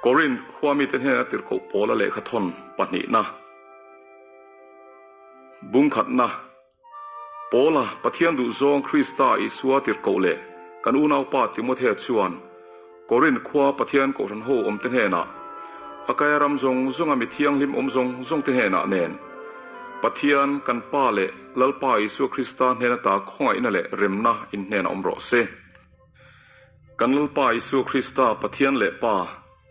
Korinth khua mite hnena tirhkoh Paula lehkha thawn pahnihna, bungkhatna, Paula, Pathian duhzawng Krista Isua tirhkoh leh kan unaupa Timothea chuan Korinth khua Pathian kohhran ho awmte hnenah, Akaia ram zawng zawnga mi thianghlim awm zawng zawngte hnenah nen, Pathian kan Pa leh Lalpa Isua Krista hnena ta khawngaihna leh remna in hnenah awm rawh se. Kan Lalpa Isua Krista Pathian leh Pa,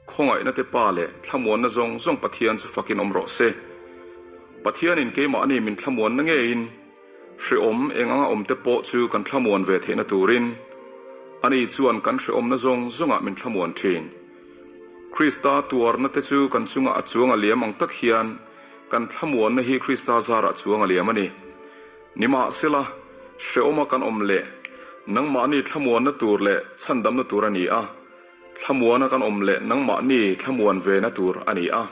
khawngaihna te Pa leh thlamuanna zawng zawng Pathian chu fakin awm rawh se. Pathianin keimahni min thlamuanna ngeiin hrehawm eng anga awm te pawh chu kan thlamuan ve theihna turin Ani chuan kan hrehawmna zawng zawngah min thlamuan thin. Krista tuarna te chu kan chunga a chuang a liam ang tak hian kan thlamuanna hi Krista zarah chuang a liam a ni. Nimahsela, hrehawma kan awm leh nangmahni thlamuanna tur leh chhandamna tur a ni a, thlamuana kan awm leh nangmahni thlamuan vena tur a ni a.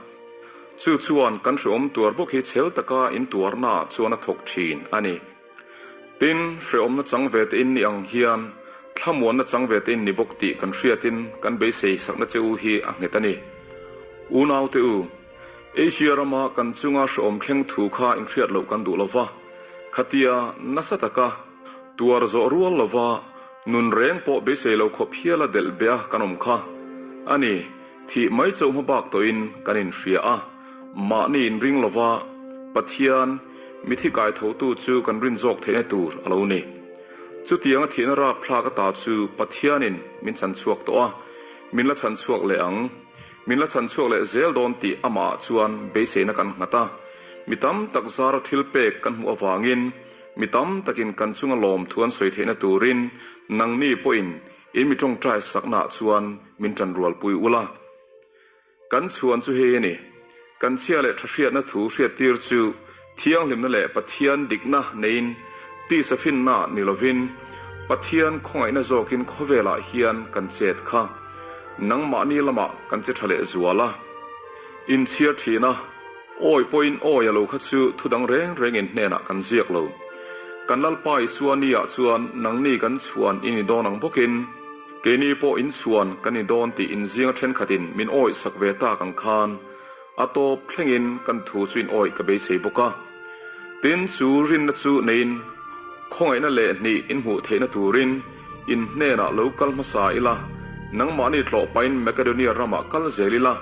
Chu chuan kan hrehawm tuar bawk hi chhel taka intuarnaah chuan a thawk thin a ni. Tin, hrehawmna chang ve te in ni ang hian thlamuanna chang ve te in ni bawk tih kan hriatin kan beisei sakna che u hi a nghet a ni. Unaute u, Asia rama kan chunga hrehawm thleng thu kha inhriat loh kan duh lo va, khatia nasa taka tuar zawh rual lova nun reng pawh beisei lo khawp hiala delh beh a kan awm kha a ni. Thih mai chauh hma bak tawhin kan inhria a, mahni inring lova Pathian mithi kai thotu chu kan rin zawk theihna tur a lo ni. Chutianga thihna rapthlak ata chu Pathianin min chhan chhuak tawh a, min la chhan chhuak leh ang. Min la chhan chhuak leh zel dawn tih amah chuan beiseina kan nghat a. Mi tam tak zara thil pek kan hmuh avangin mi tam takin kan chunga lawmthu an sawi theihna turin nangni pawhin in mi tawngtai saknaah chuan min tanrualpui ula. Kan chhuan chu hei a ni, kan chhia leh tha hriatna thu hriattir chu thianghlimna leh Pathian dikna neiin tisa finna ni lovin Pathian khawngaihna zawkin khawvelah hian kan chet kha. Nangmahni lamah kan che tha leh zual a, inchhiar thin a, awi pawhin awi a lo kha chu thu dang reng rengin hnenah kan ziak lo. Kan Lalpa Isua ni ah chuan nangni kan chhuan i ni dawn ang bawkin keini pawh inchhuan kan ni dawn tih inzinga thenkhatin min awih sak ve tak ang khan a tawp thlengin kan thu chu in awih ka beisei bawk a. Tin, chu rinna chu neiin khawngaihna leh hnih in hmuh theihna turin in hnenah lo kal hmasa ila, nangmahni tlawh pahin Makedonia ramah kal zel ila,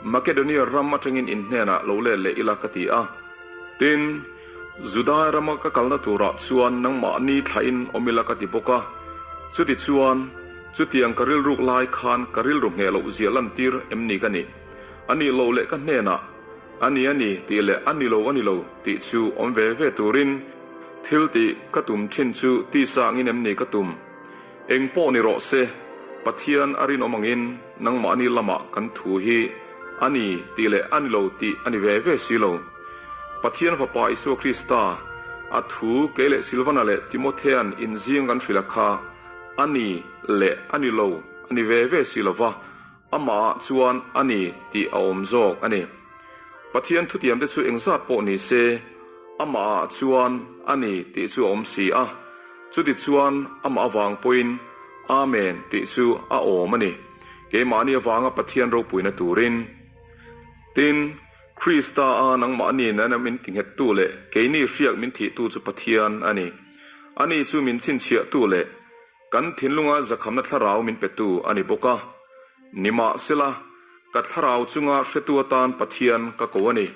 Makedonia ram atangin in hnenah lo let leh ila ka ti a. Tin, Judai rama ka kalna turah chuan nangmahni thlahin awm ila ka ti bawk a. Chutichuan, chutiang ka rilruk lai khan ka rilru ngheh loh zia lantir em ni ka nih? A nih loh leh ka hnenah, A ni a ni tih leh a ni lo a ni lo tih chu awm ve ve turin thil tih ka tum thin chu tisa angin em ni ka tum? Eng pawh ni rawh se, Pathian a rinawm angin nangmahni lamah kan thu hi a ni tih leh a ni lo tih a ni ve ve si lo. Pathian Fapa Isua Krista, a thu kei leh Silvana leh Timothea'n inzing kan hrilh a kha a ni leh a ni lo a ni ve ve si lo va, Amah chuan a ni tih a awm zawk a ni. Pathian thutiamte chu engzat pawh ni se, amah chuan a ni tih chu a awm si a. Chutichuan amah avang pawhin Amen tih chu a awm a ni, keimahni avanga Pathian ropuina turin. Tin, Krista a nangmahni nana min tinghettu leh keini hriak min thihtu chu Pathian a ni. Ani chu min chhinchhiahtu leh Kan thinlunga zakhamna thlarau min petu a ni bawk a, nimahsela, ka thlarau chunga hretu atan Pathian ka ko a ni.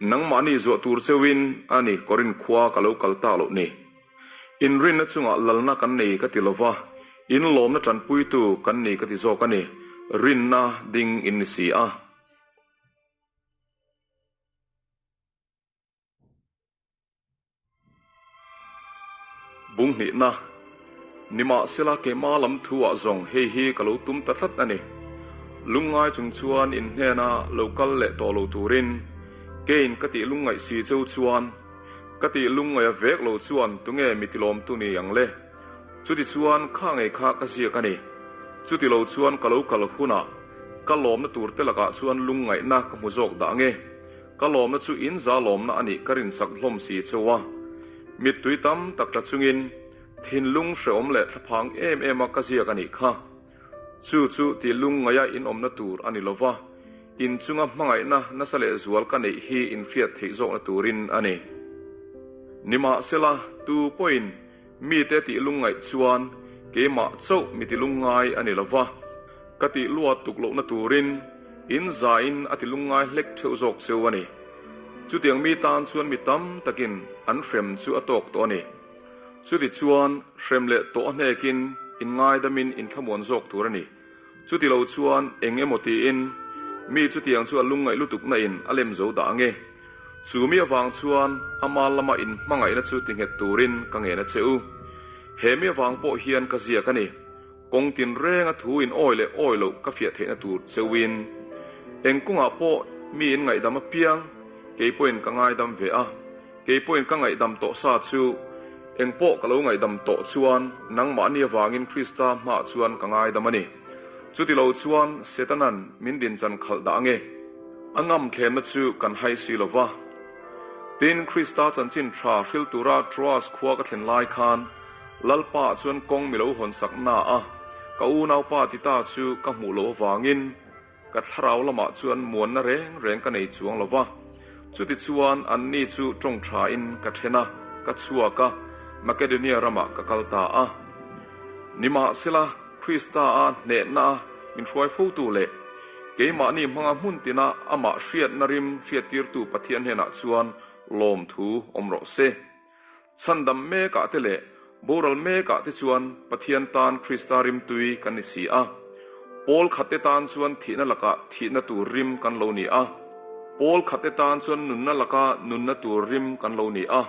Nangmahni zuah tur cheuhin a ni Korinth khua ka lo kal tak loh ni. Inrinna chungah lalna kan nei ka ti lova, inlawmna tanpuitu kan ni ka ti zawk a ni, rinna ding in ni si a. Bunghnihna, Nimahsela keimah lam thu-ah zawng hei hi ka lo tum ta tlat a ni. Lungngai chung chuan in hnena lo kal leh tawh lo turin keiin ka tih lungngaih si cheu chuan ka tih lungngaih a vek lo chuan tunge mi tilawmtu ni ang le? Chuti chuan kha ngei kha ka ziak a ni. Chuti lo chuan ka lo kal hunah ka lawmna turte lakah chuan lungngaihna ka hmu zawk dah nge? Ka lawmna chu in za lawmna a nih ka rinsak hlawm si cheu a. Mittui tam tak tla chungin thinlung hrehawm leh thlaphang em em a ka ziak a nih kha. Chu chu tih lungngaia in awmna tur a ni lo va, in chunga hmangaihna nasa leh zual ka neih hi in hriat theih zawkna turin a ni. Nimahsela, tu pawhin mite tih lungngaih chuan keimah chauh mi ti lungngai a ni lo va, ka tih luat tuk lohna turin in zaiin a ti lungngai hlek theuh zawk cheu a ni. Chutiang mi tan chuan mi tam takin an hrem chu a tawk tawh a ni. Chutichuan, hrem leh tawh a hnekin in ngaidamin in thlamuan zawk tur a ni. Chuti lo chuan eng emaw tiin mi chutiang chu a lungngaih lutuk na in a lem zo dah ange. Chu mi avang chuan ama lama in hmangaihna chu ti nghet turin ka ngen a che u. He mi avang pawh hian ka ziak a ni. Kawng tin renga thu in awi leh awi loh ka fiah theihna tur cheuin eng kawngah pawh mi in ngaihdam apiang kei pawhin ka ngaidam ve a. Kei pawhin ka ngaihdam tawh sa chu, eng pawh ka lo ngaihdam tawh chuan nangmahni avangin Krista hmaah chuan ka ngaidam a ni. Chuti lo chuan Setanan min dinchan khalh dah ange. A ngam thlemna chu kan hai si lo va. Tin, Krista chanchin tha hril tura Troas khua ka thlen lai khan Lalpa chuan kawng mi lo hawnsak na a, ka unaupa Tita chu ka hmuh loh avangin, Ka thlarau lamah chuan muanna reng reng ka nei chuang lo va, chutichuan anni chu tawng thain ka then a, ka chhuak a, Makedonia ramah ka kal ta a. Nimahsela, Krista-a hnehna a min hruai fotu leh keimahni hmanga hmun tina amah hriatna rim hriattirtu Pathian hnenah chuan lawmthu awm rawh se. Chhandam mekah te leh boral mekah te chuan Pathian tan Krista rimtui kan ni si a. Pawl khatte tan chuan thihna lakah thihna tur rim kan lo ni a. Pawl khatte tan chuan nunna laka nunna tur rim kan lo ni a.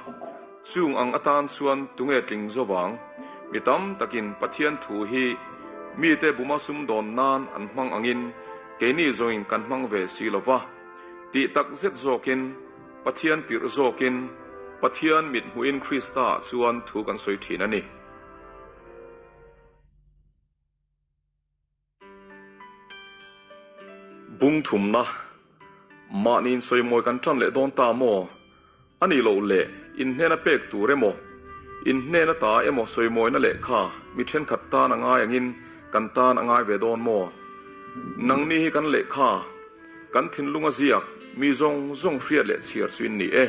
Chung ang atan chuan tunge tling zovang? Mi tam takin Pathian thu hi mite buma sumdawn nan an hmang angin keini zawngin kan hmang ve si lo va. Tih tak zet zawkin. Pathian tirh zawkin Pathian mit hmuhin Krista-ah chuan thu kan sawi thin a ni. Bung thumna, Mahni insawimawi kan tan leh dawn ta maw? A nih loh leh in hnena pek tur emaw, in hnena ta emaw sawimawina lehkha mi thenkhat tan a ngai angin kan tan a ngai ve dawn maw? Nangni hi kan lehkha, kan thinlunga ziak mi zawng zawng hriat leh chhiar chu in ni e.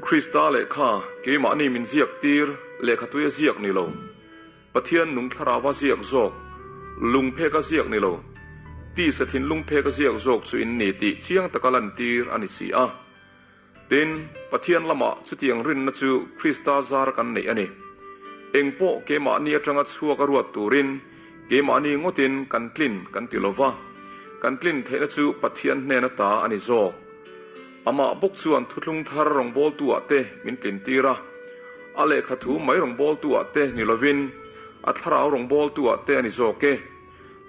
Krista lehkha keimahni min ziak tir lehkha tuia ziak ni lo. Pathian nung thlarauva ziak zawk, lung pheka ziak ni lo, tisa thinlung pheka ziak zawk chu in ni tih chiang taka lantir a ni si a. Tin, Pathian lamah chutiang rinna chu Krista zar kan neih a ni. Eng pawh keimahni atanga chhuak a ruat turin keimahni ngawtin kan tlin kan ti lo va, kan tlin theihna chu Pathian hnen ata a ni zawk. Amah bawk chuan thuthlung thar rawngbawltu-ah te min tlintir a, a lehkha thu mai rawngbawltu-ah te ni lovin a thlarau rawngbawltu-ah te a ni zawk e.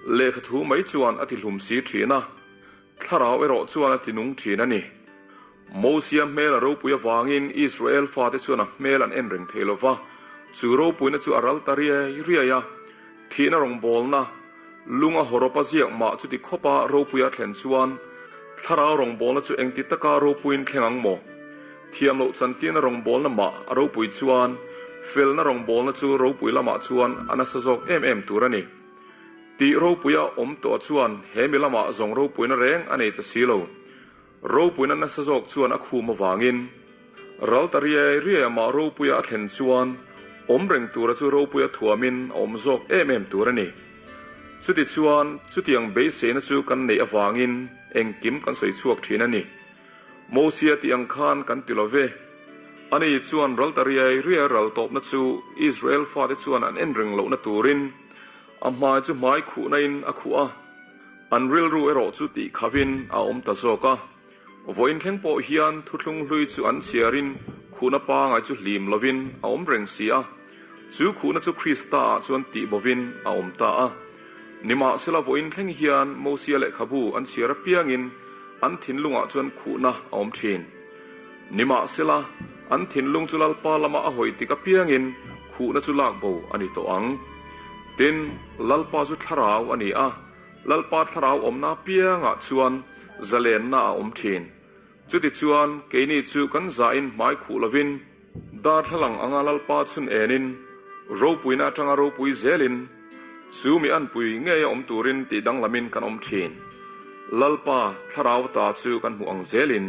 Lehkha thu mai chuan a tihlum si thin a. Thlarau erawh chuan a ti nung thin a ni. Mosia hmel a ropui avangin Israel fate chuan a hmel an en reng thei lo va, chu ropuina chu a ral ta riai riai a. Thihna rawngbawlna, lunga hawrawpa ziak mah chuti khawpa ropuia thlen chuan thlarau rawngbawlna chu engti taka ropuiin thleng ang maw? Thiam loh chantirna rawngbawlna mah a ropui chuan felna rawngbawlna chu ropui lamah chuan a nasa zawk em em tur a ni. Tih ropuia awm tawh chuan he mi lamah zawng ropuina reng a nei ta si lo. Ropuina nasa zawk chuan a khum avangin ral ta riai riai amah ropuia a thlen chuan awm reng tura chu ropuia thuamin a awm zawk em em tur a ni. Chutichuan chutiang beiseina chu kan neih avangin engkim kan sawi chhuak thin a ni. Mosia tih ang khan kan ti lo ve. Ani chuan ral ta riai riai ral tawpna chu Israel fate chuan an en reng lohna turin a hmai chu hmai khuhna in a khuh a, an rilru erawh chu tih khavin a awm ta zawk a. Vawiin thleng pawh hian thuthlung hlui chu an chhiarin khuhna pangai chu hlim lovin a awm reng si a, chu khuhna chu Krista ah chuan tih bovin a awm ta a. Nimahsela vawiin thleng hian Mosia lehkhabu an chhiar apiangin an thinlungah chuan khuhna a awm thin. Nimahsela, an thinlung chu Lalpa lama a hawi tik apiangin khuhna chu lak bo a ni tawh ang. Tin, Lalpa chu thlarau a ni a, Lalpa thlarau awmna apiangah chuan zalenna a awm thin. Chutichuan, keini chu kan zahin hmai khuh lovin, darthlalang anga Lalpa chhun enin, ropuina atanga ropui zelin, Chu mi anpui ngeia awm turin tih danglamin kan awm thin. Lalpa thlarau ta chu kan hmuh ang zelin.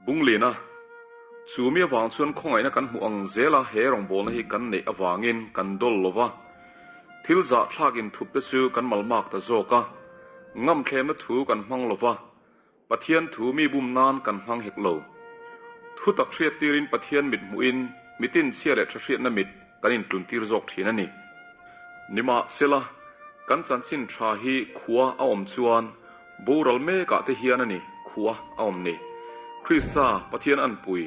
Bunglina, Chu mi avang chuan khawngaihna kan hmuh ang zela he rawngbawlna hi kan neih avangin kan dawl lo va, thil zahthlak inthup te chu kan malmak ta zawk a, ngamthlemna thu kan hmang lo va, Pathian thu mi bum nan kan hmang hek lo. Thu tak hriattirin Pathian mit hmuhin mitin chhia leh tha hriatna mit kan intluntir zawk thin a ni. Nimahsela, kan chanchin tha hi khua a awm chuan boral mekah te hian a ni khua a awm ni. Krista Pathian anpui,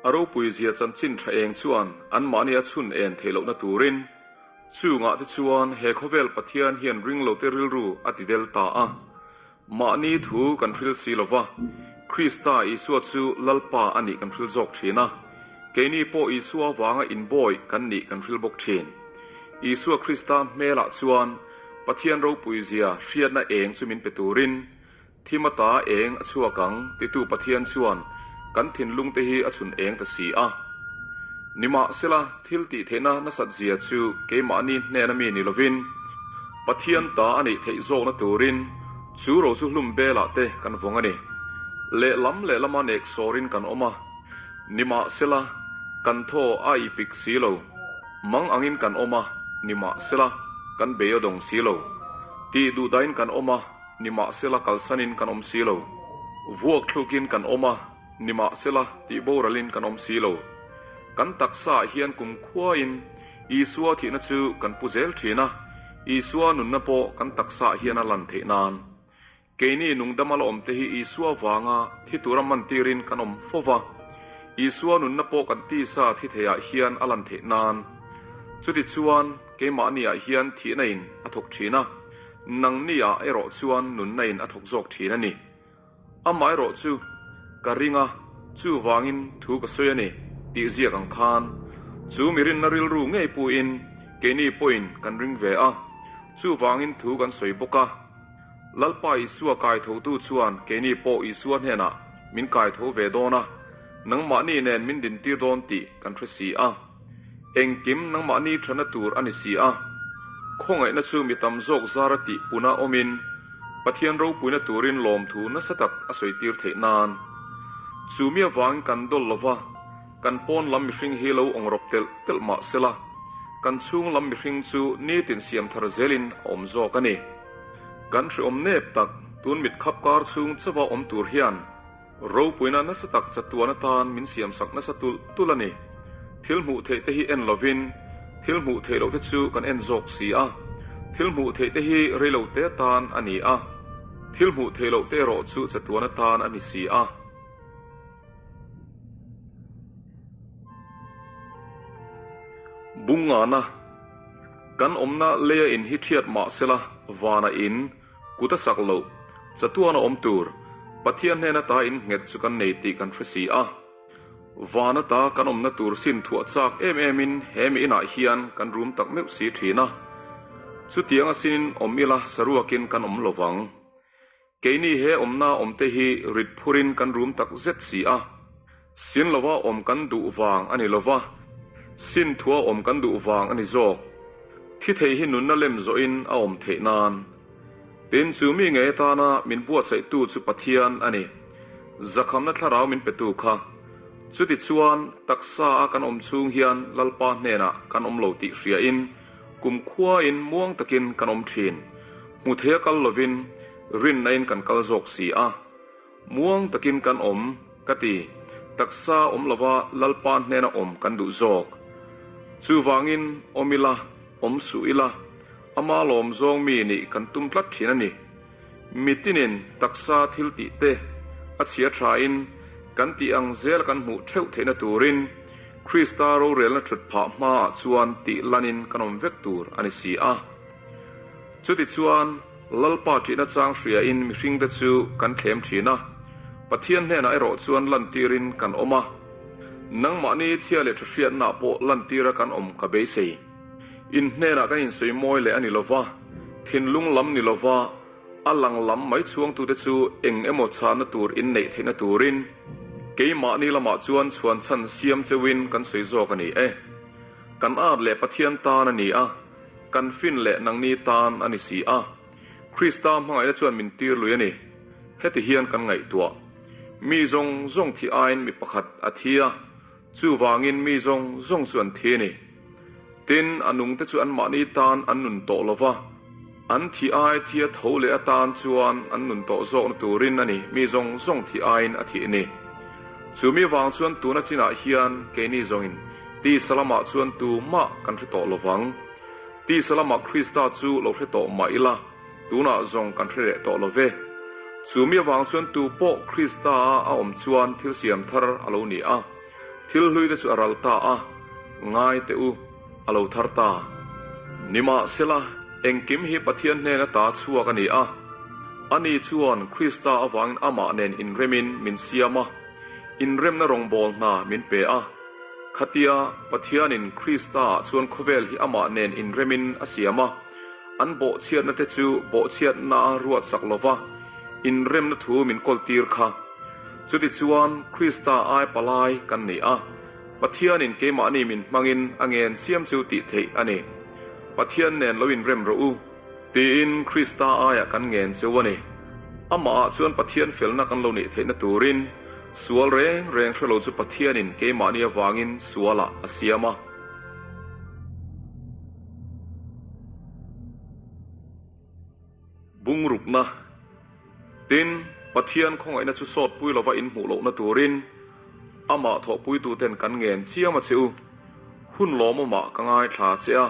a ropui zia chanchin tha eng chuan anmahni a chhun en theih lohna turin, chungah te chuan he khawvel Pathian hian ringlote rilru a ti del ta a. Mahni thu kan hril si lo va, Krista Isua chu Lalpa a nih kan hril zawk thin a, keini pawh Isua avanga inbawi kan nih kan hril bawk thin. Isua Krista hmelah chuan Pathian ropuizia hriatna eng chu min pe turin, thim ata eng a chhuak ang titu Pathian chuan kan thinlungte hi a chhun eng ta si a. Nimahsela, thil tih theihna nasat zia chu keimahni hnena mi ni lovin, Pathian ta a neih theih zawkna turin chu ro chu hlum belah te kan vawng a ni. Lehlam lehlama nek sawrin kan awm a, nimahsela, kan thaw a ipik si lo. Mang angin kan awm a, nimahsela, kan bei a dawng si lo. Tih duhdahin kan awm a, nimahsela kalsanin kan awm si lo. Vuak thlukin kan awm a. Nimahsela, tih boralin kan awm si lo. Kan taksaah hian kum khuain Isua thihna chu kan pu zel thin a, Isua nunna pawh kan taksaah hian a lan theih nan. Keini nungdama la awmte hi Isua vanga thi tura mantirin kan awm fo va, Isua nunna pawh kan tisa thi theiah hian a lan theih nan. Chutichuan, keimahniah hian thihna in a thawk thin a, nangniah erawh chuan nunna in a thawk zawk thin a ni. Amaherawh chu, ka ring a, chuvangin thu ka sawi a ni, tih ziak ang khan, chu mi rinna rilru ngei puin keini pawhin kan ring ve a, chuvangin thu kan sawi bawk a. Lalpa Isua kaithotu chuan keini pawh Isua hnenah min kaitho ve dawn a, nangmahni nen min dintir dawn tih kan hre si a. Engkim nangmahni thana tur a ni si a, khawngaihna chu mi tam zawk zara tih puna awmin, Pathian ropuina turin lawmthu nasa tak a sawitir theih nan. Chu mi avangin kan dawl lo va, kan pawn lam mihring hi lo awngrawp telh telh mah sela, kan chhung lam mihring chu nitin siam thar zelin a awm zawk a ni. Kan hreawm nep tak tun mit khap kar chhung chauha awm tur hian Ropuina nasa tak chatuan atan min siamsak nasa tulh tulh a ni. Thil hmuh theih te hi en lovin, thil hmuh theih loh te chu kan en zawk si a. Thil hmuh theih te hi reilo te atan a ni a, thil hmuh theih loh te erawh chu chatuan atan a ni si a. Bungngana, Kan awmna leia in hi thiat mah sela, vana in, Kut a sak loh, chatuan a awm tur, Pathian hnen ata in nghet chu kan nei tih kan hre si a. Van ata kan awmna tur sin thuah chak em em in he mi inah hian kan rum tak meuh si thin a. Chutiang a sinin awm ila saruakin kan awm lo vang. Keini he awmna awmte hi rit phurin kan rum tak zet si a. Sin lova awm kan duh vang a ni lova, sin thua awm kan duh vang a ni zawk. Thi thei hi nunna lem zawhin a awm theih nan. Tin, chu mi ngei atana min buatsaihtu chu Pathian a ni. Zakhamna thlarau min petu kha. Chutichuan, taksa a kan awm chhung hian Lalpa hnenah kan awm lo tih hriain kumkhuain muang takin kan awm thin. Hmu theia kal lovin rinnain kan kal zawk si a. Muang takin kan awm, ka ti. Taksa awm lova Lalpa hnena awm kan duh zawk. Chuvangin awm ila, awm suh ila, ama lawm zawng mi nih kan tum tlat thin a ni. Mitinin taksa thil tih te a chhia thain kan tih ang zel kan hmuh theuh theihna turin Krista rorelna thut phah hmaah chuan tih lanin kan awm vek tur a ni si a. Chutichuan, Lalpa ṭihna chang hriain mihringte chu kan thlem ṭhin a, Pathian hnenah erawh chuan lantirin kan awm a. Nangmahni chhia leh ṭha hriatnaah pawh lantira kan awm ka beisei. In hnenah kan insawi mawi leh a ni lova, thinlung lam ni lova, a lang lam mai chhuangtute chu eng emaw chhahna tur in neih theihna turin. Keimahni lamah chuan chhuan chhan siam cheuhin kan sawi zawk a ni e. Kan at leh Pathian tan a ni a, kan fin leh nangni tan a ni si a. Krista hmangaihna chuan min tir lui a ni. Heti hian kan ngaihtuah. Mi zawng zawng thi aiin mi pakhat a thi a, chuvangin mi zawng zawng chu an thi a ni. Tin, a nungte chu anmahni tan an nun tawh lo va, an thi ai thia tho leh atan chuan an nun tawh zawkna turin a ni, mi zawng zawng thi aiin a thih a ni. Chu mi vang chuan tuna chinah hian keini zawngin tisa lamah chuan tumah kan hre tawh lo vang. Tisa lamah Krista chu lo hre tawh mah ila, tunah zawng kan hre leh tawh lo ve. Chu mi avang chuan tu pawh Krista-a a awm chuan thil siam thar a lo ni a, thil hlui te chu a ral ta a, ngai teh u, a lo thar ta. Nimahsela, engkim hi Pathian hnen ata chhuak a ni a, ani chuan Krista avangin amah nen inremin min siam a, inremna rawngbâwl hna min pe a. Khatia Pathianin Krista-ah chuan khawvel hi amah nen inremin a siam a, An bawhchhiatna te chu bawhchhiatna a ruatsak lo va, inremna thu min kawltir kha. Chutichuan, Krista ai palai kan ni a, Pathianin keimahni min hmangin a ngen chiam chu tih theih a ni. Pathian nen lo inrem rawh u, tiin Krista aiah kan ngen cheu a ni. Amahah chuan Pathian felna kan lo neih theihna turin sual reng reng hre lo chu Pathianin keimahni avangin sualah a siam a. Bungrukna, Tin, Pathian khawngaihna chu sawtpui lova inhmuh lohna turin amah thawhpuituten kan ngen chiam a che u. Hun lawmawmah ka ngaithla che a,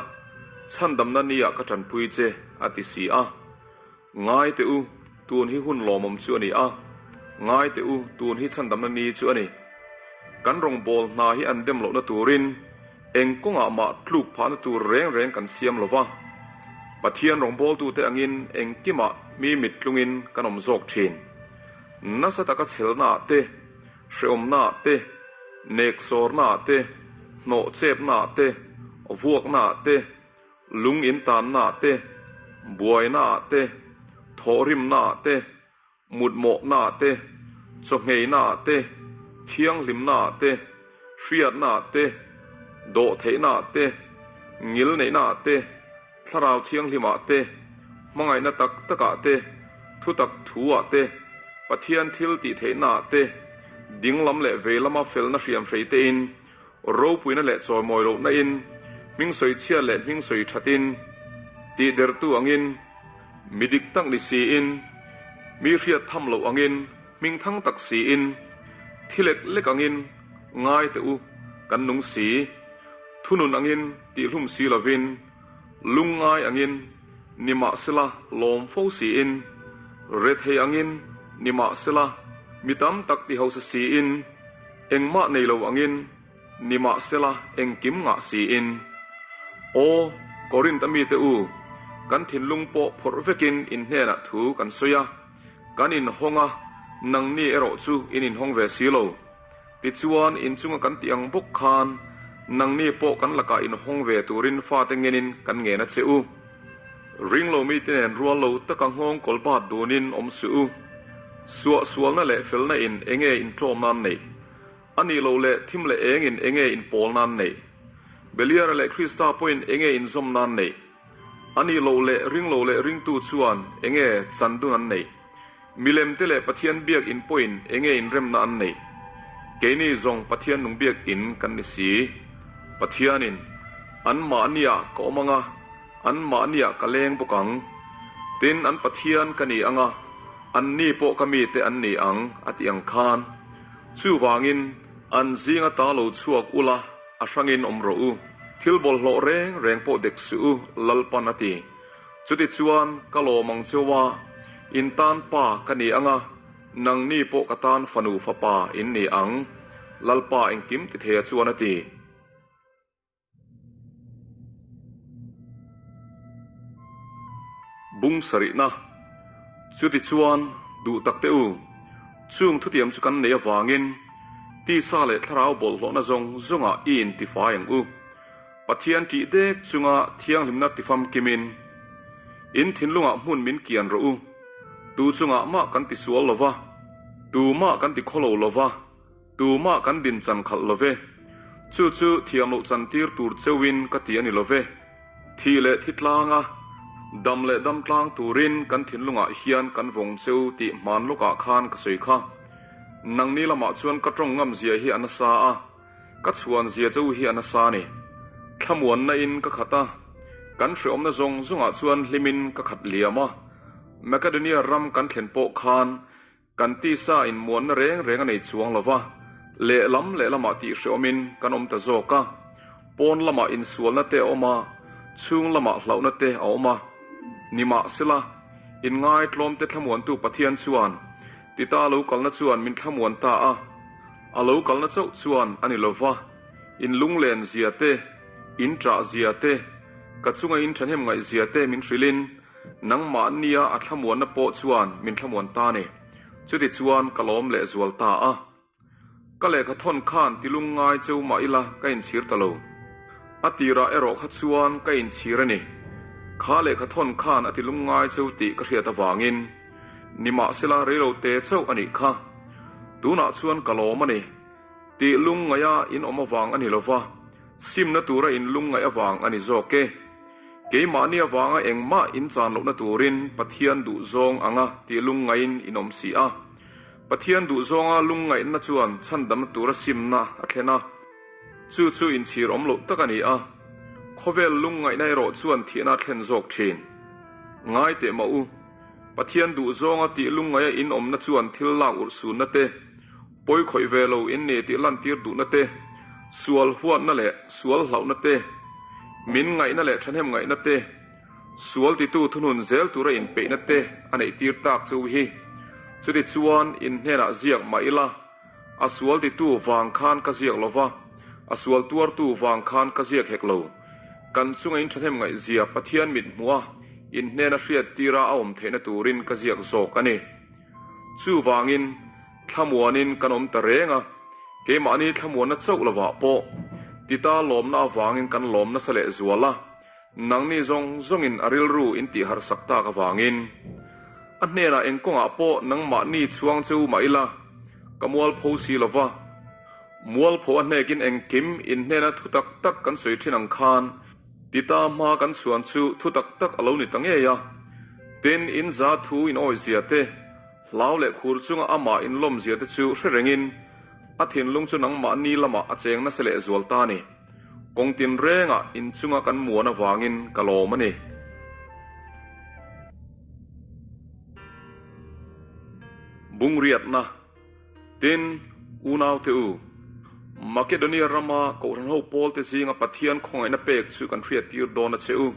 chhandamna niah ka tanpui che, a ti si a. Ngai teh u, tun hi hun lawmawm chu a ni a, ngai teh u, tun hi chhandamna ni chu a ni. Kan rawngbâwl hna hi an dem lohna turin eng kawngah mah tluk phahna tur reng reng kan siam lo va. Pathian rawngbâwltute angin engkimah mi mittlungin kan awm zawk ṭhin. Nasa taka chhelnaah te, hrehawmnaah te, neksawrnaah te, hnawhchepnaah te, vuaknaah te, Lung in tannaah te, buainaah te, thawhrimnaah te, mutmawhnaah te, chawngheinaah te, thianghlimnaah te, hriatnaah te, dawhtheihnaah te, ngilneihnaah te, thlarau thianghlimah te, hmangaihna tak takah te, thutak thuah te, Pathian thil tihtheihnaah te, dinglam leh veilama felna hriamhrei tein, Ropuina leh chawimawi lohna in, hming sawi chhia leh hming sawi that in, tih dertu angin, mi dik tak ni si in, mi hriat tham loh angin, hming thang tak si in, thi lek lek angin, ngai teh u, kan nung si, thunun angin, tihhlum si lovin, lungngai angin, nimahsela lawm fo si in, rethei angin, nimahsela mi tam tak ti hausa si in, Engmah nei lo angin, nimahsela engkim ngah siin. Aw, Korinth a mite u, kan thinlung pawh phawrh vekin in hnenah thu kan sawi a, kan inhawng a, nangni erawh chu in inhawng ve si lo. Tichuan, inchunga kan tih ang bawk khan, nangni pawh kan lakah inhawng ve turin fate ngenin kan ngen a che u. Ringlo mite nen rual lo taka nghawng kawl bat dunin awm suh u. Suah sualna leh felna in enge inṭawm nan neih? A nih loh leh thim leh eng in enge inpawl nan neih? Beliara leh Krista pawhin enge inzawm nan neih? A nih loh leh ringlo leh ringtu chuan enge chan dun an neih? Milem te leh Pathian biak in pawhin enge inremna an neih? Keini zawng Pathian nung biak in kan ni si. Pathianin, Anmahniah ka awm anga, anmahniah ka leng bawk ang. Tin, an Pathian ka ni anga, anni pawh ka mite an ni ang, a ti ang khan. Chuvangin, an zinga ta lo chhuak ula, a hrangin awm rawh u. Thil bawlhhlawh reng reng pawh dek suh u, Lalpan a ti. Chutichuan, ka lawm ang cheu a, in tan pa ka ni ang a, nangni pawh ka tan fanu fapa in ni ang, Lalpa engkim ti theia chuan a ti. Bung sarihna. Chutichuan, duh tak teh u, chung thutiam chu kan neih avangin tisa leh thlarau bawlhhlawhna zawng zawngah i intifai ang u. Pathian tih dek chunga thianghlimna tifamkimin in thinlungah hmun min kian rawh u. Tu chungah mah kan tisual lo va, tu mah kan tikhawlo lo va. Tumah kan din chan khalh lo ve. Chu chu thiam loh chan tir tur cheuhin ka ti a ni lo ve. Thih leh thi tlanga, dam leh dam tlang turin kan thinlungah hian kan vawng cheu tih hman lawkah khan ka sawi kha. Nangni lamah chuan ka tawng ngam zia hi a nasa a, ka chhuan zia cheu hi a nasa a ni. Thlamuanna in ka khat a, kan hreawmna zawng zawngah chuan hlimin ka khat liam a. Makedonia ram kan thlen pawh khan Kan tisa in muanna reng reng a nei chuang lo va, lehlam lehlamah tih hreawmin kan awm ta zawk a. Pawn lamah insualna te a awm a, chhung lamah hlauhna te a awm a. Nimahsela, inngai tlawmte thlamuantu Pathian chuan Tita lo kalna chuan min thlamuan ta a. A lo kalna chauh chuan a ni lo va, in lunglen zia te, in ṭah zia te, ka chunga in ṭhahnem ngaih zia te min hrilhin, Nangmahnia a thlamuanna pawh chuan min thlamuan ta ni. Chuti chuan ka lawm leh zual ta a. Ka lehkha thawn khan tilung ngai cheu mah ila ka inchhir ta lo. A tirah erawh kha chuan ka inchhir a ni. Kha lehkha thawn khan a tilung ngai cheu tih ka hriat avangin nimahsela reilo te chauh a nih kha. Tunah chuan ka lawm a ni. Tih lungngaih a in awm avang a ni lo va, simna tura in lungngaih avang a ni zawk e. Keimahni avanga engmah in chan lohna turin Pathian duhzawng anga tih lungngaihin in awm si a. Pathian duhzawnga lungngaihna chuan chhandamna tura simna a thlen a, chu chu inchhir awm loh tak a ni a. Khawvel lungngaihna erawh chuan thihna a thlen zawk thin. Ngai teh mah u, Pathian duhzawnga tih lungngaih a in awmna chuan thil lak urhsunna te, Pawi khawih ve lo in ni tih lantir duhna te, sual huatna leh sual hlauhna te, min ngaihna leh thahnem ngaihna te, sual titu thunun zel tura inpeihna te a neih tir tak chu hi. Chuti chuan in hnenah ziak mah ila, a sual titu vang khan ka ziak lo va, a sual tuartu vang khan ka ziak hek lo. Kan chunga in thahnem ngaihzia Pathian mit hmuh a, in hnena hriat tira a awm theihna turin ka ziak zawk a ni. Chuvangin, thlamuanin kan awm ta reng a, keimahni thlamuanna chauh lovah pawh Tita lawmna avangin kan lawm nasa leh zual a, nangni zawng zawngin a rilru in tih harhsak tak avangin. A hnenah eng kawngah pawh nangmahni chhuang che u mah ila, ka mualpho si lova. Mualpho a hnekin engkim in hnena thu tak tak kan sawi thin ang khan, Tita hma kan chhuan chu thu tak tak a lo ni ta ngei a. Tin, in za thu in awi zia te, hlau leh khur chunga amah in lawm zia te chu hre rengin a thinlung chu nangmahni lamah a cheng nasa leh zual ta a ni. Kawng tin rengah in chunga kan muan avangin ka lawm a ni. Bungriatna. Tin, unaute u, Makedonia rama Kohhranho pawlte zinga Pathian khawngaihna pek chu kan hriattir dawn a che u.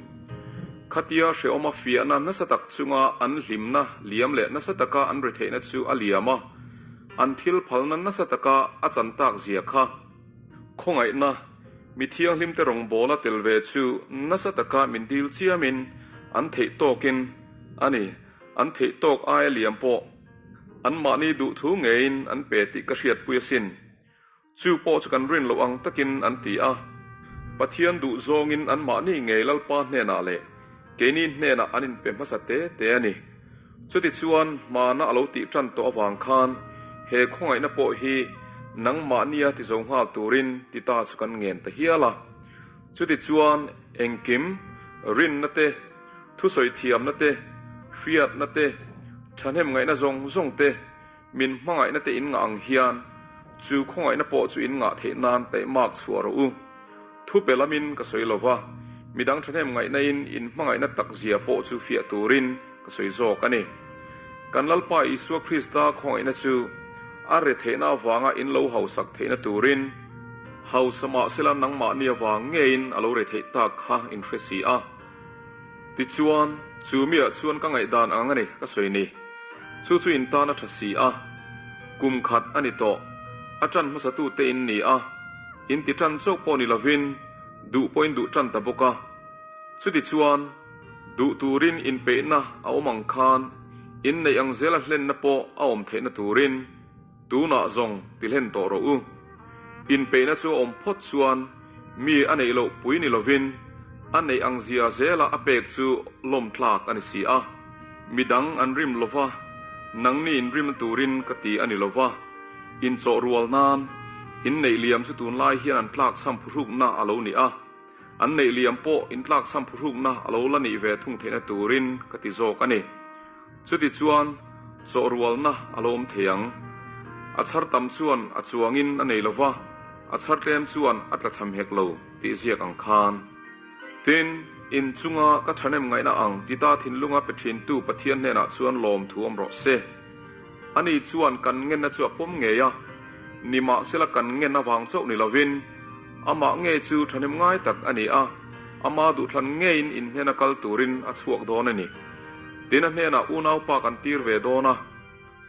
Khatia hrehawma fiahna nasa tak chunga an hlimna liam leh nasa taka an retheihna chu a liam a, an thil phalna nasa taka a chan tak zia kha. Khawngaihna, mi thianghlimte rawngbawla tel ve chu nasa taka min dil chiamin an theih tawkin a ni, an theih tawk aia liam pawh. Anmahni duhthu ngeiin an pe tih ka hriatpui asin. Chu pawh chu kan rin loh ang takin an ti a. Pathian duh zawngin anmahni ngei Lalpa hnenah leh keini hnenah an inpe hmasa te te a ni. Chutichuan hmana a lo tih tan tawh avang khan he khawngaihna pawh hi nangmahnia ti zo nghal turin ti ta chu kan ngen ta hial a. Chutichuan engkim rinna te, Thusawi thiamna te, hriatna te, thahnem ngaihna zawng zawng te, min hmangaihna te in ngah ang hian, chu khawngaihna pawh chu in ngah theih nan taihmak chhuah rawh u. Thu pe lamin ka sawi lo va, midang thahnem ngaihna in in hmangaihna tak zia pawh chu fiah turin ka sawi zawk a ni. Kan Lalpa Isua Krista khawngaihna chu a re theihna avanga in lo hausak theihna turin, hausa mahsela nangmahni avang ngeiin a lo re theih tak kha in hre si a. Tichuan, chu miah chuan ka ngaihdan ang a ni ka sawi ni. Chu chu in tan a tha si a. Kum khat a ni tawh. A tan hmasatute in ni a. In ti tan chauh pawh ni lovin, duh pawhin duh tan ta bawk a. Chutichuan, duh turin inpeihna a awm ang khan, inneih ang zela hlenna pawh a awm theihna turin, Tunah zawng ti hlen tawh rawh u. Inpeihna chu a awm phawt chuan mi a neih loh pui ni lovin a neih ang zia zela a pek chu lawm tlak a ni si a. Midang an rim lova, nangni in rimna turin ka ti a ni lova. Inchawh rual nan, inneih liam chu tunlai hian an tlakchham phuhrukna a lo ni a, an neih liam pawh intlakchham phuhrukna a lo la nih ve thung theihna turin ka ti zawk a ni. Chuti chuan chawh rualna a lo awm thei ang. A chhar tam chuan a chuangin a nei lo va, a chhar tlem chuan a tlachham hek lo tih ziak ang khan. Tin, in chunga ka thahnem ngaihna ang Tita thinlunga pe thintu Pathian hnenah chuan lawmthu awm rawh se. Ani chuan kan ngenna chu a pawm ngei a, nimahsela kan ngen avang chauh ni lovin, amah ngei chu thahnem ngai tak a ni a, ama duhthlan ngeiin in hnena kal turin a chhuak dawn a ni. Tin, a hnenah unaupa kan tir ve dawn a,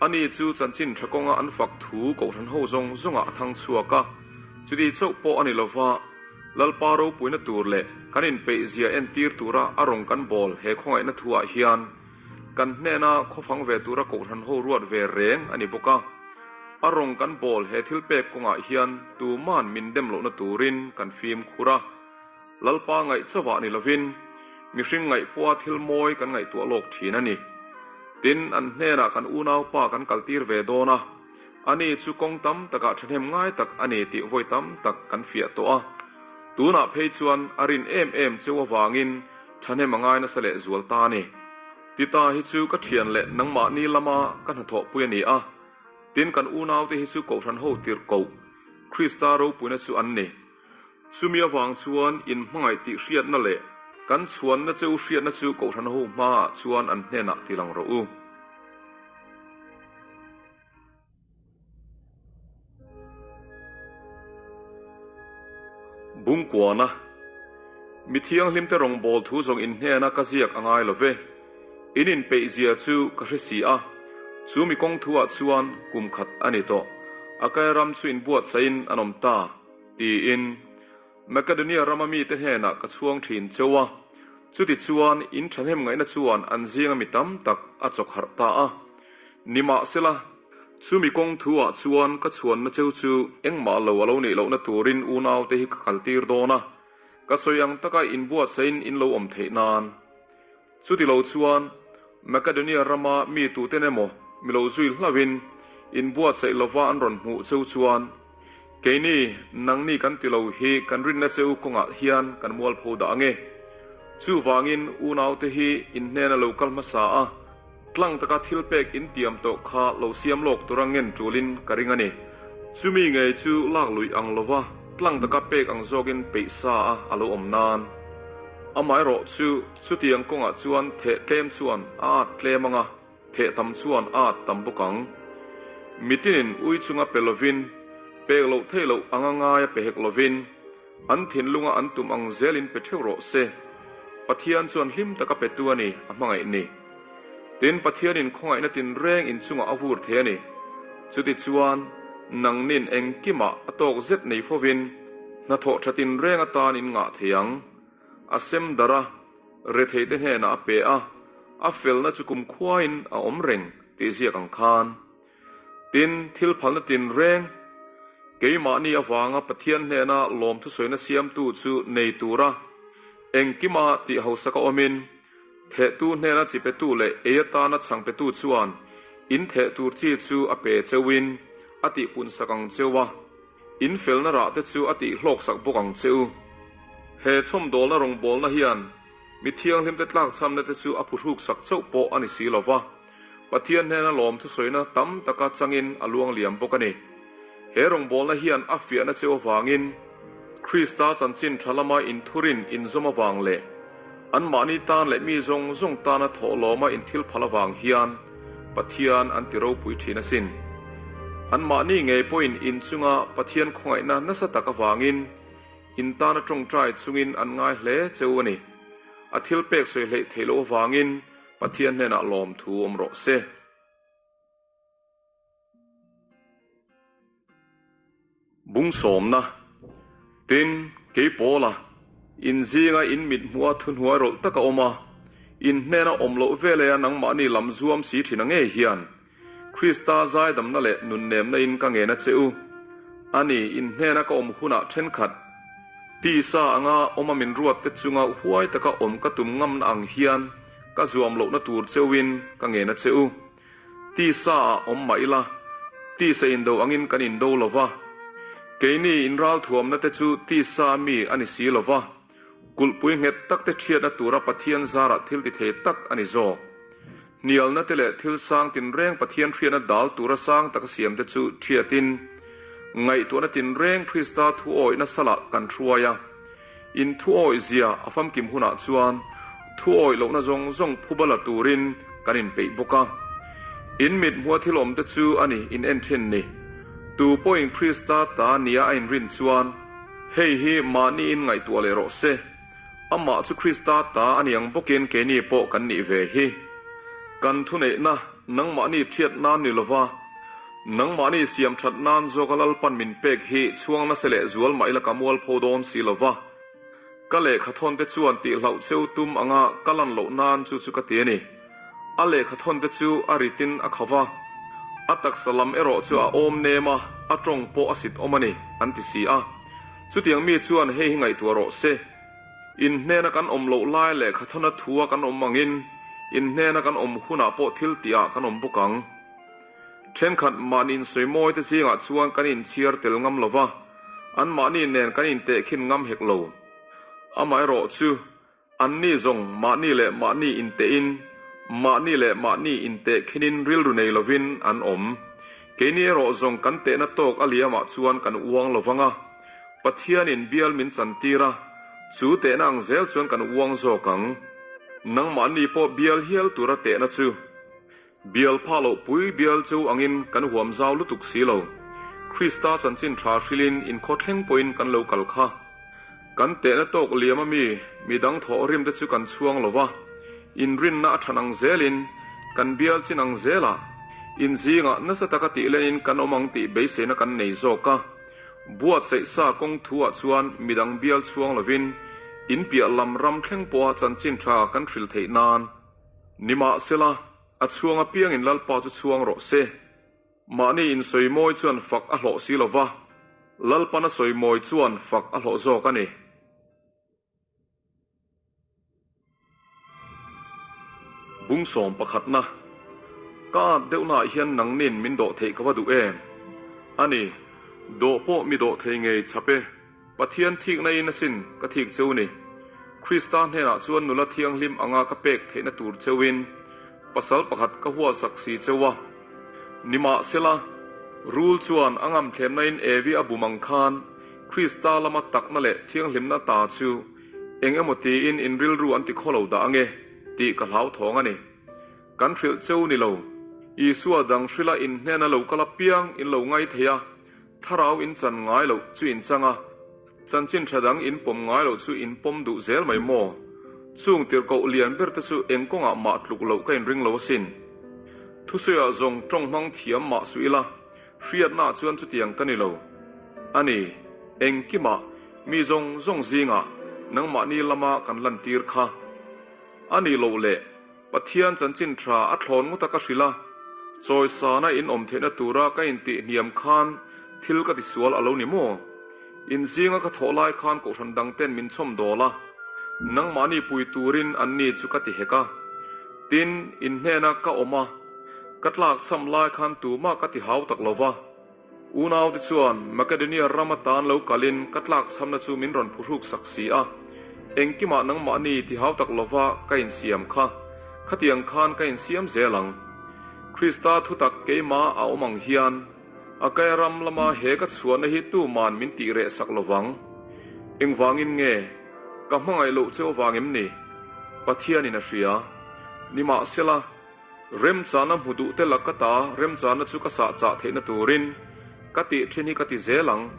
ani chu chanchin tha kawnga an fak thu kohhran ho zawng zawngah a thang chhuak a, chuti chauh pawh a ni lova, Lalpa ropuina tur leh kan inpeihzia entir tura a rawn kan bawl he khawngaihna thuah hian Kan hnena khawfang ve tura kohhran ho ruat ve reng a ni bawk a, a rawng kan bawl he thil pek kawngah hian tuman min dem lohna turin kan fimkhur a, Lalpa ngaih chauhah ni lovin mihring ngaih pawha thil mawi kan ngaihtuah lawk thin a ni. Tin, an hnenah kan unaupa kan kaltir ve dawn a, ani chu kawng tam takah thahnem ngai tak a ni tih vawi tam tak kan fiah tawh a, tunah phei chuan a rin em em cheu avangin Thahnem a ngai nasa leh zual ta a ni. Tita hi chu ka thian leh nangmahni lama ka hnathawhpui a ni a, tin kan unaute hi chu Kohhran ho tirhkoh, Krista ropuina chu an ni. Chumi avang chuan in hmangaih tih hriatna leh kan chhuanna che u hriatna chu Kohhran ho hmaah chuan an hnenah tilang rawh u. Bungkuana, Mi thianghlimte rawngbâwl thu zawng in hnêna ka ziak a ngai lo ve. In inpeihzia chu ka hre si a, chu mi kawng thuah chuan kum khat a ni tawh. Akaia ram chu inbuatsaihin an awm ta, tiin Makedonia rama mite hnênah ka chhuang ṭhîn cheu a. Chutichuan in ṭhahnem ngaihna chuan an zînga mi tam tak a chawkharh ta a. Nimahsela, chumi kawng thu-ah chuan ka chhuanna cheu chu engmah lo a lo neih lohna turin unaute hi ka kaltir dawn a, ka sawi ang taka inbuatsaihin in lo awm theih nan. Chuti lo chuan, Makedonia rama mi tuten emaw mi lo zui hlauhin inbuatsaih lova an rawn hmuh cheu chuan, Keini, nangni kan ti lo hi kan rinna cheu kawngah hian kan mualpho dah ange. Chuvangin unaute hi in hnena lo kal hmasa a, Tlang taka thil pek in tiam tawh kha lo siam lawk tura ngen tulin ka ring a ni. Chumi ngei chu lak luih ang lova tlang taka pek ang zawkin peih sa a a lo awm nan. Amaherawh chu chutiang kawngah chuan theh tlem chuan a at tlem ang a, theh tam chuan a at tam bawk ang. Mitinin ui chunga pe lovin, pek loh theih loh anga ngaia pe hek lovin, An thinlunga an tum ang zelin pe theuh rawh se. Pathian chuan hlim taka petu a ni, a hmangaih ni. Tin, Pathianin khawngaihna tinreng inchungah a vur thei a ni. Chutichuan, nangnin engkimah a tawk zet nei fovin, hnathawh tha tinreng atan in ngah thei ang. A sem darh a, retheite hnenah a pe a, a felna chu kumkhuain a awm reng tih ziak ang khan. Tin, thil phalna tinreng, keimahni avanga Pathian hnena lawmthusawina siamtu chu nei tura engkima tih hausak a awmin, thehtu hnena chi petu leh ei atana chhang petu chuan in theh tur chi chu a pe cheuin a tihpunsak ang cheu a, in felna rahte chu a tihhlawksak bawk ang che u. He chhawmdawlna rawngbawlna hian mi thianghlimte tlakchhamna te chu a phuhruksak chauh pawh a ni si lo va. Pathian hnena lawm thusawina tam taka changin a luang liam bawk a ni. He rawngbawlna hian a fiahna cheu avangin Krista chanchin tha lama inthurin inzawm avang leh anmahni tan leh mi zawng zawng tana thawh lawma inthilphal avang hian Pathian an ti ropui thin asin. Anmahni ngei pawhin inchunga Pathian khawngaihna nasa tak avangin in tana tawngtai chungin an ngai hle cheu a ni. A thilpek sawi hleih theih loh avangin Pathian hnenah lawmthu awm rawh se. Bung sawmna, Tin, kei Paula, in zinga in mit hmua thuhnuai rawlh taka awm a, in hnena awm loh veleia nangmahni lam zuam si thin a ngei hian, Krista zaidamna leh nunnemna in ka ngen a che u. Ani, in hnena ka awm hunah thenkhat, tisa anga awma min ruat te chunga huai taka awm ka tum ngamna ang hian ka zuam lohna tur cheuin ka ngen a che u. Tisa ah awm mah ila, Tisa indo angin kan indo lo va. Keini inralthuamna te chu tisa mi a ni si lo va, kulhpui nghet tak te ṭhiatna tura Pathian zarah thil ti thei tak a ni zawk. Hnialna te leh thil sang tinreng Pathian hriatna dal tura sang taka siam te chu ṭhiatin, ngaihtuahna tinreng Krista thuawihna salah kan hruai a. In thuawih zia a famkim hunah chuan thuawih lohna zawng zawng phuba la turin kan inpeih bawk a. In mit hmua thil awm te chu a ni in en thin ni. Tu pawhin Krista ta nia a inrin chuan hei hi mahni in ngaihtuah leh rawh se. Amah chu Krista ta a ni ang bawkin keini pawh kan nih ve hi. Kan thuneihna nangmahni thiat nan ni lova, nangmahni siam that nan zawka Lalpan min pek hi chhuang nasa leh zual mah ila ka mualpho dawn si lova. Ka lehkha thawn te chuan tihhlauh cheu tum anga ka lan loh nan chu chu ka ti a ni. A lehkha thawn te chu a ritin a kho va, a taksa lam erawh chu a awm nem a, a tawng pawh a sit awm a ni, an ti si a. Chutiang mi chuan hei hi ngaihtuah rawh se. In hnena kan awm loh lai lehkha thawna thua kan awm angin in hnena kan awm hunah pawh thil tihah kan awm bawk ang. Thenkhat mahni insawimawi te zingah chuan kan inchhiar tel ngam lo va, anmahni nen kan intehkhin ngam hek lo. Amaherawh chu Anni zawng mahni leh mahni intehin, mahni leh mahni intehkhinin rilru nei lovin an awm. Keini erawh zawng kan tehna tawk a liamah chuan kan uang lo vang a, Pathianin bial min chantir a, chu tehna ang zel chuan kan uang zawk ang. Nangmahni pawh bial hial tura tehna chu. Bial pha loh pui bial chu angin kan huam zau lutuk si lo. Krista chanchin tha hrilhin inkhaw thleng pawhin kan lo kal kha. Kan tehna tawk liam a mi, midang thawh rim te chu kan chhuang lo va, inrinna a than ang zelin, kan bial chin ang zelah, inzingah nasa taka tih lenin kan awm ang tih beiseina kan nei zawk a. Buatsaih sa kawng thu ah chuan midang bial chhuang lovin, in piah lam ram thleng pawha chanchin tha kan hril theih nan, Nimahsela, a chhuang apiangin Lalpa chu chhuang rawh se. Mahni insawimawi chuan fak a hlawh si lo va, Lalpan a sawimawi chuan fak a hlawh zawk a ni. Bungsawm pakhatna, Ka at deuhnaah hian nangnin min dawh theih ka va duh em? A ni, dawh pawh mi dawh thei ngei chap e. Pathian thikna in asin ka thik cheu ni. Krista hnenah chuan nula thianghlim anga ka pek theihna tur cheuin pasal pakhat ka hualsak si cheu a. Nimahsela, rul chuan a ngamthlemna in Evi a bum ang khan Krista lama takna leh thianghlimna ta chu eng emaw tiin in rilru an ti khawlo dah ange tih ka hlauthawng a ni. Kan hrilh cheu ni lo. Isua dang hrila in hnena lo kal apiang in lo ngai thei a. Thlarau in chan ngai loh chu in chang a, chanchin tha dang in pawm ngai loh chu in pawm duh zel mai maw? Chung tirhkoh lian ber te chu eng kawngah mah tluk loh ka inring lo asin. Thusawiah zawng tawng hmang thiam mah suh ila, hriatnaah chuan chutiang ka ni lo. A ni, engkimah, mi zawng zawng zingah nangmahni lama kan lantir kha. A nih loh leh. Pathian chanchin tha a thlawn ngawt a ka hrilh a, chawisana in awm theihna tura ka intih hniam khan thil ka tisual a lo ni maw? Inzinga ka thawh lai khan kohhran dang ten min chhawm dawl a, nangmahni pui turin anni chu ka ti hek a. Tin, in hnena ka awm a, ka tlak cham lai khan tumah ka ti hau tak lo va. Unaute chuan Makedonia ram atan lo kalin ka tlakchhamna chu min rawn phuhruk sak si a, engkimah nangmahni ti hau tak lova ka insiam kha, khatiang khan ka insiam zel ang. Krista thutak keimah a awm ang hian, Akaia ram lama he ka chhuahna hi tuman min tih reh sak lovang. Engvangin nge? Ka hmangaih loh cheu vang em ni? Pathianin a hria. Nimahsela. Remchana hmu duh te lak ka ta remchana chu ka sah chah theihna turin ka tih thin hi ka ti zel ang.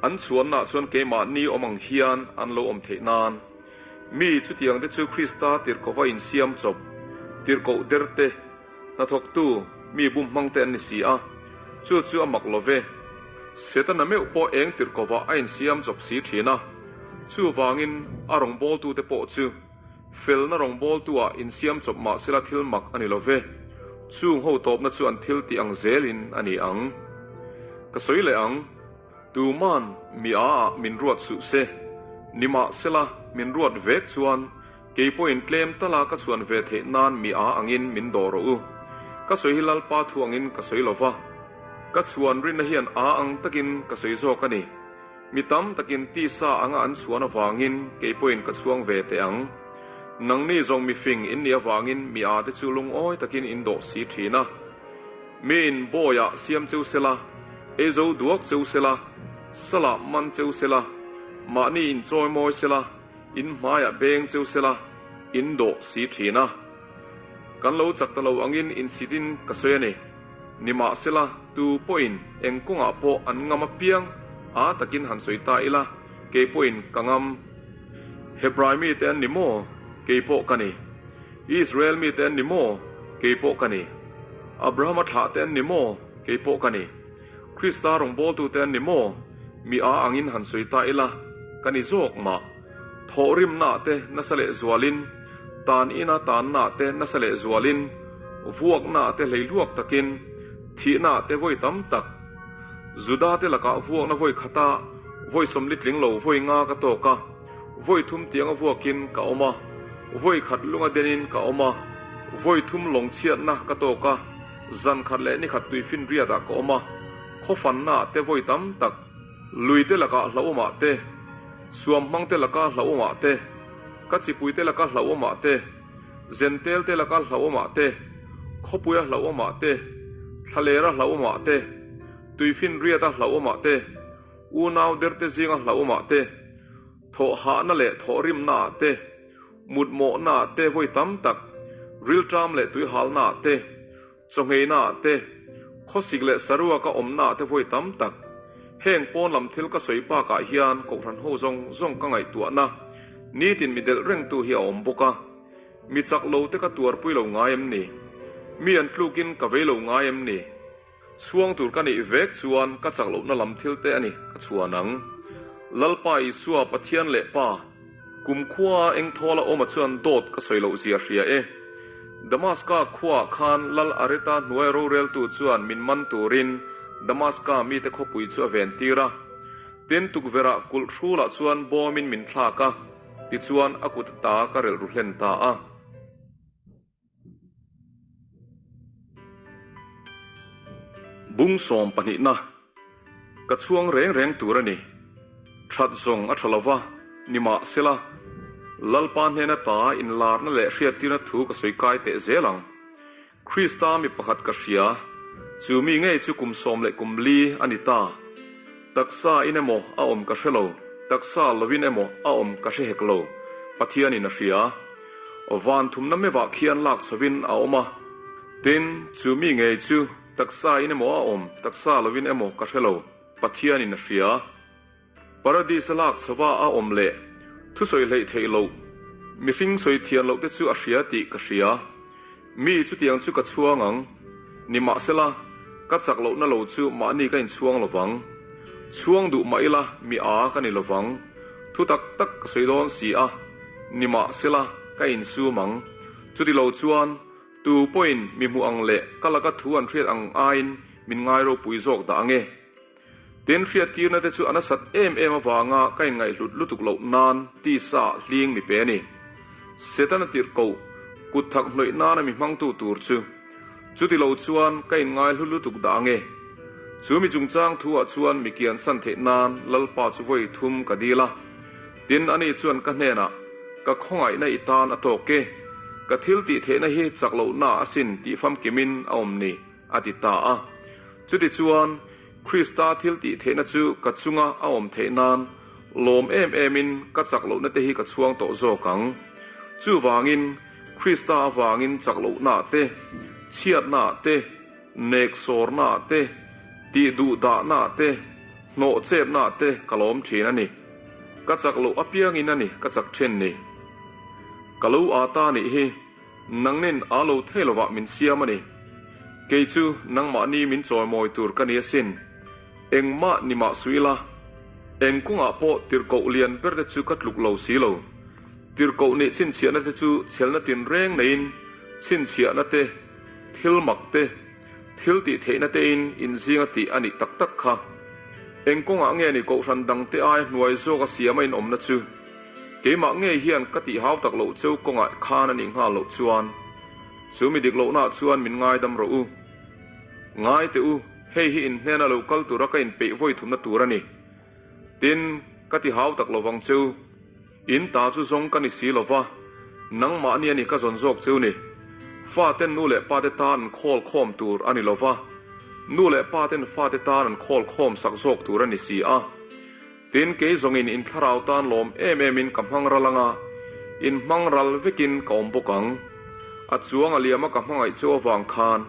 An chhuannaah chuan keimahni awm ang hian an lo awm theih nan. Mi chutiang te chu Krista tirhkohva insiam chawp, tirhkoh der te, hnathawktu, mi bum hmang te an ni si a, chu chu a mak lo ve. Setana meuh pawh eng tirhkohva a insiam chawp si thin a, chuvangin a rawngbawltute pawh chu Felna rawngbawltu-ah insiam chawp mah sela thil mak a ni lo ve. Chung ho tawpna chu an thil tih ang zelin a ni ang. Ka sawi leh ang, Tuman mi a-ah min ruat suh se. Nimahsela, min ruat vek chuan kei pawhin tlem tala ka chhuan ve theih nan mi a angin min dawh rawh u. Ka sawi hi Lalpa thu angin ka sawi lo va. Ka chhuan rinna hian a ang takin ka sawi zawk a ni. Mi tam takin tisa anga an chhuan avangin kei pawhin ka chhuang ve teh ang. Nangni zawng mi fing in nih avangin mi ate chu lungawi takin in dawh si thin a. Miin bawiah siam cheu sela, ei zo duak cheu sela, salah man cheu sela, mahni in chawi mawi sela, in hmaiah beng cheu sela, in dawh si thin a. Kan lo chak ta lo angin insitin ka sawi a ni. Nimahsela, tu pawhin eng kawngah pawh an ngam apiang a takin han sawi ta ila, kei pawhin ka ngam. Hebrai mite an ni maw? Kei pawh ka ni. Israel mite an ni maw? Kei pawh ka ni. Abrahama thlahte an ni maw? Kei pawh ka ni. Krista rawngbawltute an ni maw? Mi a angin han sawi ta ila, ka ni zawk mah. Thawhrimnaah te nasa leh zualin, tan ina tannaah te nasa leh zualin, vuaknaah te hleihluak takin, thihnaah te vawi tam tak, Juda te lakah vuakna vawi khata vawi sawmli tling lo vawi nga ka tawk a, vawi thum tianga vuakin ka awm a, vawi khat lunga denin ka awm a, vawi thum lawng chhiatna ka tawk a, zan khat leh ni khat tuifinriatah ka awm a, khawfannaah te vawi tam tak. Lui te lakah hlauhawmah te, suam hmang te laka hlauhawmah te, ka chipui te laka hlauhawmah te, zentel te laka hlauhawmah te, khawpuia hlauhawmah te, thlalera hlauhawmah te, tuifinriata hlauhawmah te, unau derte zinga hlauhawmah te, thawhhahna leh thawhrimnaah te, mutmawhnaah te vawi tam tak, rilṭam leh tuihalnaah te, Chawngheinaah te, khawsik leh saruaka awmnaah te vawi tam tak, heng pawn lam thil ka sawi bakah hian kohhran ho zawng zawng ka ngaihtuahna nitin mi delh rengtu hi a awm bawk a. Mi chak lo te ka tuarpui lo ngai em ni? Mi an tlukin ka vei lo ngai em ni? Chhuang tur ka nih vek chuan ka chak lohna lam thil te a ni ka chhuan ang. Lalpa Isua Pathian leh Pa. Kumkhua engthawla awma chuan dawt ka sawi loh zia hria e. Damaska khuaah khan Lal Areta hnuai roreltu chuan min man turin Damaska mite khawpui chu a ven tir a. Tin, tukverhah kulh hrulah chuan bawmin min thlak a, tichuan a kut ta ka relh ru hlen ta a. Bung sawm pahnihna ka chhuang reng reng tur a ni. That zawng a tha lo va, nimahsela, Lalpa hnena ta inlarna leh hriattirna thu ka sawi kai teh zel ang. Krista mi pakhat ka hria, chu mi ngei chu kum sawm leh kum li a ni ta. Taksa in emaw a awm ka hre lo, taksa lovin emaw a awm ka hre hek lo, Pathianin a hria. Van thumna mevah khian lak chhovin a awm a, tin, chu mi ngei chu taksa in emaw a awm, taksa lovin emaw ka hre lo, Pathianin a hria. Paradis-a lak chhova a awm leh thusawi hleih theih loh, mihring sawi thian loh te chu a hria tih ka hria. Mi chutiang chu ka chhuang ang. Nimahsela, ka chak lohna lo chu mahni ka inchhuang lo vang. Chhuang duh mah ila mi â ka ni lo vang. Thu tak tak ka sawi dawn si a, nimahsela ka insum ang. Chuti lo chuan, tu pawhin mi hmuh ang leh ka laka thu an hriat ang aiin min ngai ropui zawk dah ang e. Tin, hriattirna te chu a nasat em em avanga ka inngaihhlut lutuk loh nan tisa hling mi pe a ni. Setana tirhkoh kut thak hnawih nana mi hmangtu tur chu chuti lo chuan ka inngaihlu lutuk dah ang e. Chu mi chungchang thu-ah chuan mi kiansan theih nan Lalpa chu vawi thum ka dil a. Tin, ani chuan ka hnenah, Ka khawngaihna i tan a tawk e. Ka thil tih theihna hi chak lohna asin tih famkimin a awm ni. A ti ta a. Chutichuan, Krista thil tih theihna chu ka chunga a awm theih nan lawm em emin ka chak lohna te hi ka chhuang tawh zawk ang. Chuvangin, Krista avangin chak lohnaah te, chhiatnaah te, nek sawrnaah te, tih duh dahnaah te, hnawh chepnaah te ka lawm thin a ni. Ka chak loh apiangin a ni ka chak then ni. Ka lo â ta nih hi. Nangnin aa lo thei lovah min siam a ni. Kei chu nangmahni min chawimawi tur ka ni asin. Engmah ni mah suih ila, eng kawngah pawh tirhkoh lian ber te chu ka tluk lo si lo. Tirhkoh nih chhinchhiahna te chu chhelna tinreng neiin chhinchhiahna te, thil mak te, thil tih theihna tein inzinga tih a nih tak tak kha. Eng kawngah nge ni kohhran dangte ai hnuai zawka siama inawmna chu? Keimah ngei hian ka tih hau tak loh cheu kawngah khan a nih nghal loh chuan chu mi dik lohnaah chuan min ngaidam rawh u. Ngai teh u, Hei hi in hnena lo kal tura ka inpeih vawi thumna tur a ni. Tin, ka ti hau tak lovang cheu. In ta chu zawng ka ni si lo va, nangmahni a ni ka zawn zawk cheu ni. Faten nu leh pate tan an khawl khawm tur a ni lo va, nu leh paten fate tan an khawl khawm sak zawk tur a ni si a. Tin, kei zawngin in thlarau tan lawm em emin ka hmang ral anga, in hmang ral vekin ka awm bawk ang. A chuang a liama ka hmangaih cheu avang khan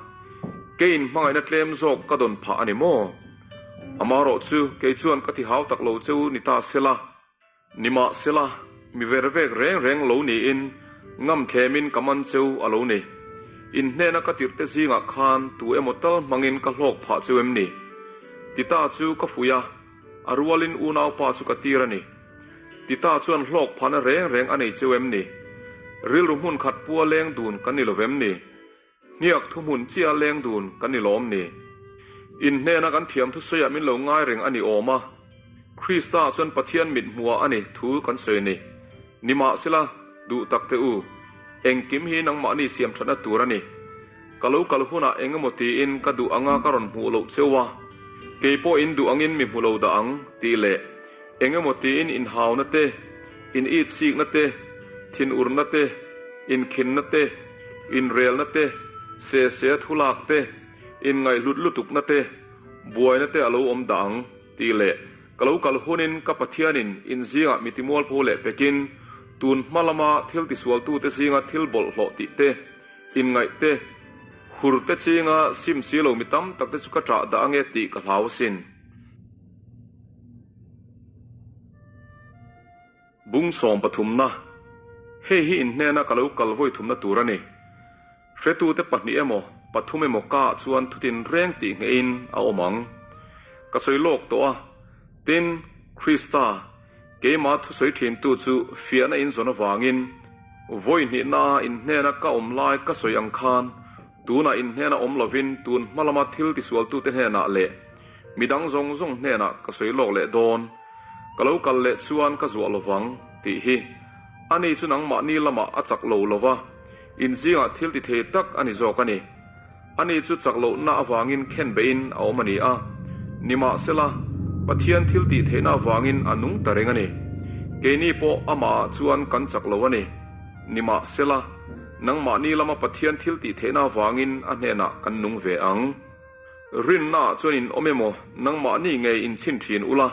kei in hmangaihna tlem zawk ka dawn phah a ni maw? Amaherawh chu kei chuan ka ti hau tak lo cheu ni ta sela. Nimahsela, mi ver vek reng reng lo niin ngam thlemin ka man cheu a lo ni. In hnena ka tirhte zingah khan tu emaw tal hmangin ka hlawk phah cheu em ni? Tita chu ka fuih a, a rualin unaupa chu ka tir a ni. Tita chuan hlawk phahna reng reng a nei cheu em ni? Rilru hmun khat pua leng dun kan ni lo vem ni? Hniak thuhmun chiah a leng dun kan ni lawm ni? In hnena kan thiam thusawiah min lo ngai reng a ni awm a, Krista chuan Pathian mit hmuah a ni thu kan sawi a ni. Nimahsela, duh tak teh u, engkim hi nangmahni siam thatna tur a ni. Ka lo kal hunah eng emaw tiin ka duh anga ka rawn hmuh loh cheu a, kei pawh in duh angin mi hmu lo dah ang tih leh eng emaw tiin inhauna te, in itsikna te, thinurna te, inkhinna te, Inrelna te, sehseh thulak te, inngaihhlut lutukna te, buaina te a lo awm dah ang, tih leh ka lo kal hunin ka Pathianin in zingah mi timualpho leh pekin tun hma lama thil tisualtute zinga thil bawlhhlawh tih te, inngaih te, hur te chinga sim si lo mi tam tak te chu ka ṭah dah ange tih ka hlau asin. Bung sawm pathumna, Hei hi in hnena ka lo kal vawi thumna tur a ni. Hretute pahnih emaw, pathum emaw ka ah chuan thutin reng tih ngeihin a awm ang. Ka sawi lawk tawh a, tin, Krista, keimah thusawi thintu chu fiahna in zawn avangin, vawi hnihna in hnena ka awm lai ka sawi ang khan, tunah in hnena awm lovin tun hma lama thil tisualtute hnenah leh midang zawng zawng hnenah ka sawi lawk leh dawn. Ka lo kal leh chuan ka zuah lovang, tih hi. Ani chu nangmahni lamah a chak lo lova, in zingah thil ti thei tak a ni zawk a ni. Ani chu chak lohna avangin khen beihin a awm a ni a. Nimahsela, Pathian thil tih theihna avangin a nung ta reng a ni. Keini pawh amahah chuan kan chak lo a ni. Nimahsela, nangmahni lama Pathian thil tih theihna avangin a hnenah kan nung ve ang. Rinnaah chuan in awm emaw, nangmahni nge in chhin thin ula,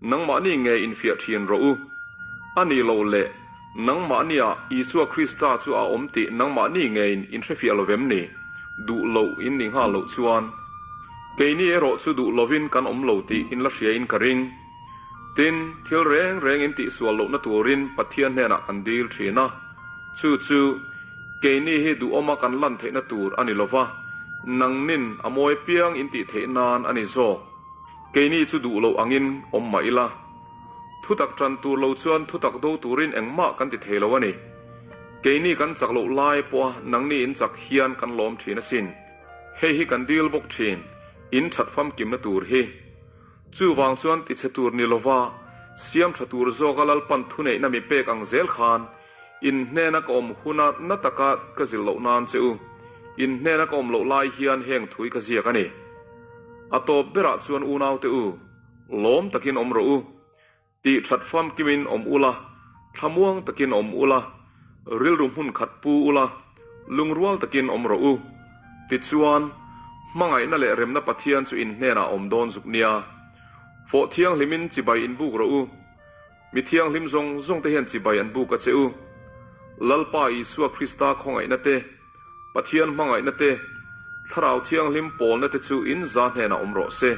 nangmahni nge in fiah thin rawh u. A nih loh leh, nangmahniah Isua Krista chu a awm tih nangmahni ngeiin in hrefiah lo vem ni? Duh loh in nih nghal loh chuan, keini erawh chu duh lovin kan awm lo tih in la hriain ka ring. Tin, thil reng reng in tihsual lohna turin Pathian hnenah kan dil thin a, chu chu, Keini hi duhawma kan lan theihna tur a ni lo va, nangnin a mawi piang in tih theih nan a ni zawk. Keini chu duh loh angin awm mah ila. Thutak ṭan tur lo chuan thutak do turin engmah kan ti thei lo a ni. Keini kan chak loh lai pawha nangni in chak hian kan lawm ṭhin asin. Hei hi kan dil bawk ṭhin, in ṭhat famkimna tur hi. Chuvang chuan tichhe tur ni lova, siam ṭha tur zawka Lalpan thuneihna mi pek ang zel khan, In hnena ka awm huna na taka ka zilh loh nan che u, in hnena ka awm loh lai hian heng thui ka ziak a ni. A tawp berah chuan unaute u, lawm takin awm rawh u. Tih that famkimin awm ula, thlamuang takin awm ula, rilru hmun khat pu ula, lungrual takin awm rawh u. Tichuan, hmangaihna leh remna Pathian chu in hnenah awm dawn zuk nia. Fawh thianghlimin chibai inbuk rawh u. Mi thianghlim zawng zawng te hian chibai an buk a che u. Lalpa Isua Krista khawngaihna te, Pathian hmangaihna te, Thlarau Thianghlim pawlna te chu in za hnenah awm rawh se.